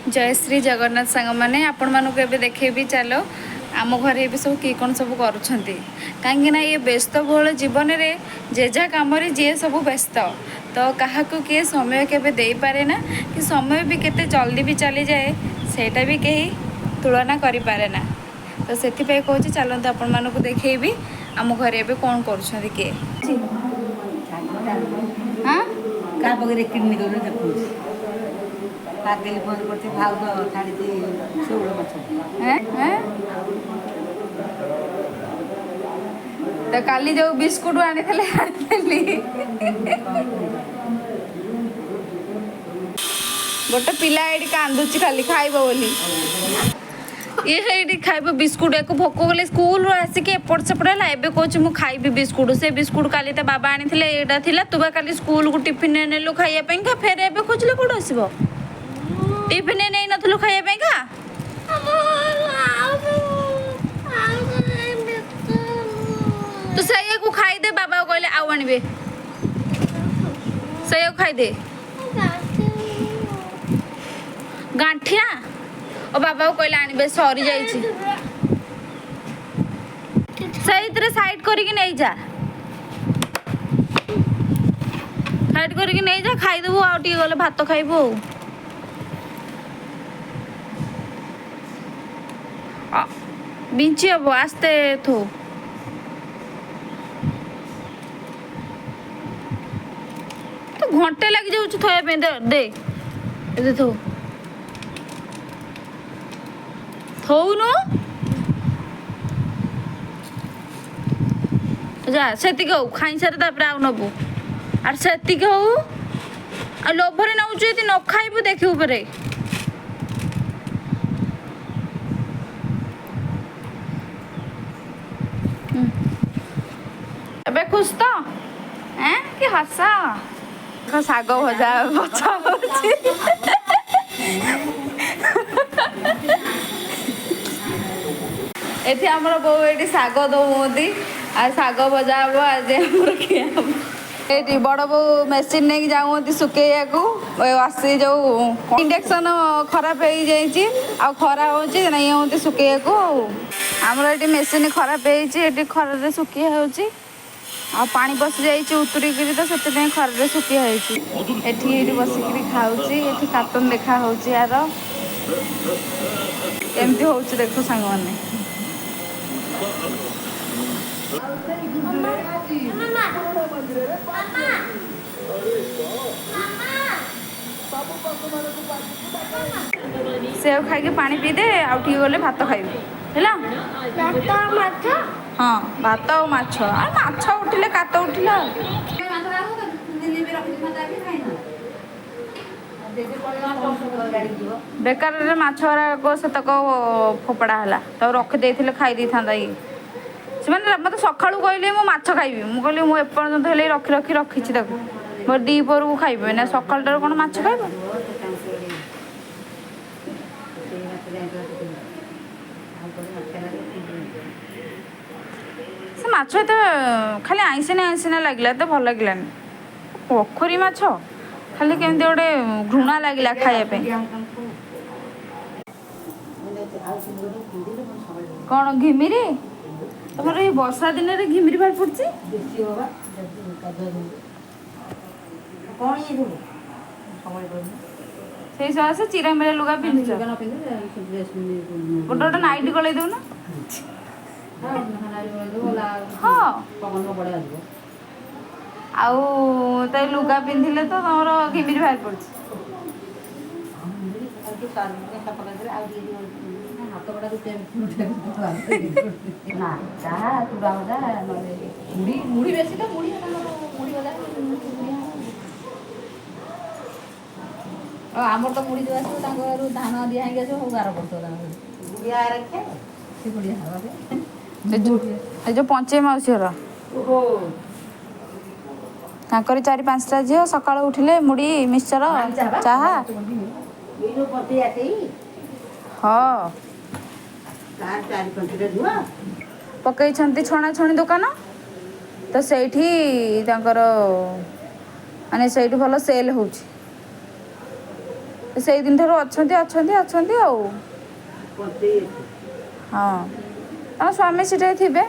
ଜୟ ଶ୍ରୀ ଜଗନ୍ନାଥ ସାଙ୍ଗମାନେ, ଆପଣମାନଙ୍କୁ ଏବେ ଦେଖେଇବି। ଚାଲ, ଆମ ଘରେ ଏବେ ସବୁ କିଏ କ'ଣ ସବୁ କରୁଛନ୍ତି। କାହିଁକିନା ଏ ବ୍ୟସ୍ତବହୁଳ ଜୀବନରେ ଯେଝା କାମରେ ଯିଏ ସବୁ ବ୍ୟସ୍ତ, ତ କାହାକୁ କିଏ ସମୟ କେବେ ଦେଇପାରେ ନା, କି ସମୟ ବି କେତେ ଜଲ୍ଦି ବି ଚାଲିଯାଏ ସେଇଟା ବି କେହି ତୁଳନା କରିପାରେ ନା। ତ ସେଥିପାଇଁ କହୁଛି, ଚାଲନ୍ତୁ ଆପଣମାନଙ୍କୁ ଦେଖେଇବି ଆମ ଘରେ ଏବେ କ'ଣ କରୁଛନ୍ତି କିଏ। ହଁ। କାହା ପାଖରେ କିଡନୀ କରୁନି ଦେଖଉଛି। ପାଗେଲି ଫୋନ କରୁଛି, ଭାଉଜ ଛାଣିଛି ଶେଉଳ ମାଛ। ହେଁ ହେଁ। ତ କାଲି ଯୋଉ ବିସ୍କୁଟ ଆଣିଥିଲେ, ଆଣିଥିଲି। ଗୋଟେ ପିଲା ଏଇଠି କାନ୍ଦୁଛି ଖାଲି ଖାଇବ ବୋଲି। ଇଏ ସେଇଠି ଖାଇବ ବିସ୍କୁଟ। ୟାକୁ ଭୋକ କଲେ, ସ୍କୁଲରୁ ଆସିକି ଏପଟ ସେପଟ ହେଲା, ଏବେ କହୁଛି ମୁଁ ଖାଇବି ବିସ୍କୁଟ। ସେ ବିସ୍କୁଟ କାଲି ତା ବାବା ଆଣିଥିଲେ, ଏଇଟା ଥିଲା। ତୁ ବା କାଲି ସ୍କୁଲକୁ ଟିଫିନରେ ନେଲୁ ଖାଇବା ପାଇଁକା, ଫେର ଏବେ ଖୋଜିଲେ କୋଉଠୁ ଆସିବ? ଟିଫିନରେ ନେଇନଥିଲୁ ଖାଇବା ପାଇଁକା? ତୁ ସେଇଆକୁ ଖାଇଦେ। ବାବା କହିଲେ ଆଉ ଆଣିବେ, ସେଇଆକୁ ଖାଇଦେ। ଗାଣ୍ଠିଆ ଓ ବାବାକୁ କହିଲେ ଆଣିବେ, ସରିଯାଇଛି। ସେଇଥିରେ ସାଇଡ୍ କରିକି ନେଇଯା, ସାଇଡ୍ କରିକି ନେଇଯା, ଖାଇଦେବୁ। ଆଉ ଟିକେ ଗଲେ ଭାତ ଖାଇବୁ। ଆଉ ବିଞ୍ଚି ହବ, ଆସ୍ତେ ଥୋ। ତ ଘଣ୍ଟେ ଲାଗିଯାଉଛି ଥୋଇବା ପାଇଁ। ଦେ ଦେ, ଏବେ ଥୋ, ଥୋଉନୁ ଯା। ସେତିକି ହଉ, ଖାଇସାରେ, ତାପରେ ଆଉ ନବୁ। ଆଉ ସେତିକି ହଉ, ଆଉ ଲୋଭରେ ନେଉଛୁ, ଯଦି ନ ଖାଇବୁ ଦେଖିବୁ ପରେ। ଏବେ ଖୁସି ତ? ଏଁ, କି ହସ ଦେଖ। ଶାଗ ଭଜା ବଛା ହଉଛି ଏଠି। ଆମର ବୋଉ ଏଇଠି ଶାଗ ଦଉଛନ୍ତି, ଆଉ ଶାଗ ଭଜା ହବ ଆଜି, ଆମର ଖିଆ ହବ। ଏଇଠି ବଡ଼ ବୋଉ ମେସିନ୍ ନେଇକି ଯାଉଛନ୍ତି ଶୁକେଇବାକୁ। ଆସି ଯୋଉ ଇଣ୍ଡକ୍ସନ୍ ଖରାପ ହେଇଯାଇଛି, ଆଉ ଖରା ହେଉଛି, ନେଇ ଯାଉଛନ୍ତି ଶୁକେଇବାକୁ। ଆଉ ଆମର ଏଠି ମେସିନ୍ ଖରାପ ହେଇଛି, ଏଠି ଖରାରେ ଶୁଖିଆ ହେଉଛି। ଆଉ ପାଣି ପଶି ଯାଇଛି ଉତୁରିକିରି, ତ ସେଥିପାଇଁ ଖରାରେ ଶୁଖିଆ ହେଇଛି। ଏଠି ଏଇଠି ବସିକିରି ଖାଉଛି। ଏଠି କାର୍ଟୁନ୍ ଦେଖା ହେଉଛି। ଆର କେମିତି ହେଉଛି ଦେଖ ସାଙ୍ଗମାନେ। ସେଉ ଖାଇକି ପାଣି ପିଇଦେ, ଆଉ ଟିକେ ଗଲେ ଭାତ ଖାଇବୁ, ହେଲା? ଭାତ ମାଛ। ହଁ, ଭାତ ଆଉ ମାଛ। ଆଉ ମାଛ ଉଠିଲେ କାତ ଉଠିଲା ଆଉ। ବେକାରରେ ମାଛ ଗୁରାକ ସେତକ ଫୋପଡ଼ା ହେଲା, ତାକୁ ରଖିଦେଇଥିଲେ ଖାଇ ଦେଇଥାନ୍ତା ଇଏ। ସେମାନେ ମୋତେ ସକାଳୁ କହିଲେ ମୁଁ ମାଛ ଖାଇବି। ମୁଁ କହିଲି ମୁଁ ଏପର୍ଯ୍ୟନ୍ତ ହେଲେ ରଖି ରଖି ରଖିଛି ତାକୁ, ମୋର ଦ୍ୱିପହରକୁ ଖାଇବି ନା, ସକାଳଟାରୁ କ'ଣ ମାଛ ଖାଇବ? ସେଇ ମାଛ ଯାଇଥିଲା। ସେ ମାଛ ଏତେ ଖାଲି ଆଇଁସିନା ଆଇଁସିନା ଲାଗିଲା, ଏତେ ଭଲ ଲାଗିଲାନି। ପୋଖରୀ ମାଛ ଖାଲି କେମିତି ଗୋଟେ ଘୃଣା ଲାଗିଲା ଖାଇବା ପାଇଁ। କ'ଣ ଘିମିରି? ତମର ଏଇ ବର୍ଷା ଦିନରେ ଘିମିରି ବାହାରି ପଡୁଛି? ବେଶୀ ହବା କ'ଣ ଇଏ ସବୁ ସମୟ ପାଉନି। ସେଇ ସକାଶେ ଚିରା ମିରା ଲୁଗା ପିନ୍ଧୁଛ? ଲୁଗା ନ ପିନ୍ଧି ଡ୍ରେସ୍ ପିନ୍ଧି। ଗୋଟେ ଗୋଟେ ନାଇଟି ଗଳେଇ ଦଉନ। ହଁ। ପବନ ବଢ଼ିଆ ଆସିବ। ଆଉ ତ ଏ ଲୁଗା ପିନ୍ଧିଲେ ତ ତମର ଘିମିରି ବାହାରି ପଡୁଛି। ଆଉ ହାତ ନା ଚାହା, ଚୁଡ଼ା ଭଜା, ନହେଲେ ମୁଢ଼ି। ମୁଢ଼ି ବେଶୀ ତ, ମୁଢ଼ି ତାଙ୍କର, ମୁଢ଼ି ଭଜା ମୁଢ଼ି। ଆଉ ଆମର ତ ମୁଢ଼ି ଯୋଉ ଆସିବ ତାଙ୍କ ଘରୁ ଧାନ ଦିଆ ହେଇକି ଆସିବ, ସବୁ ଗାର ପଡ଼ୁଥିବ ତାଙ୍କ ସେ ଗୁଡ଼ିଆ ହବ। ଏ ଯୋଉ ପଞ୍ଚେଇ ମାଉସୀ ଘର, ତାଙ୍କର ଚାରି ପାଞ୍ଚଟା ଝିଅ, ସକାଳୁ ଉଠିଲେ ମୁଢ଼ି ମିକ୍ସଚର ଚାହା। ହଁ, ପକେଇଛନ୍ତି ଛଣାଛଣି ଦୋକାନ ତ ସେଇଠି ତାଙ୍କର, ମାନେ ସେଇଠି ଭଲ ସେଲ୍ ହେଉଛି। ସେଇ ଦିନଠାରୁ ଅଛନ୍ତି ଅଛନ୍ତି ଅଛନ୍ତି ଆଉ। ହଁ, ତାଙ୍କ ସ୍ୱାମୀ ସେଠି ଥିବେ।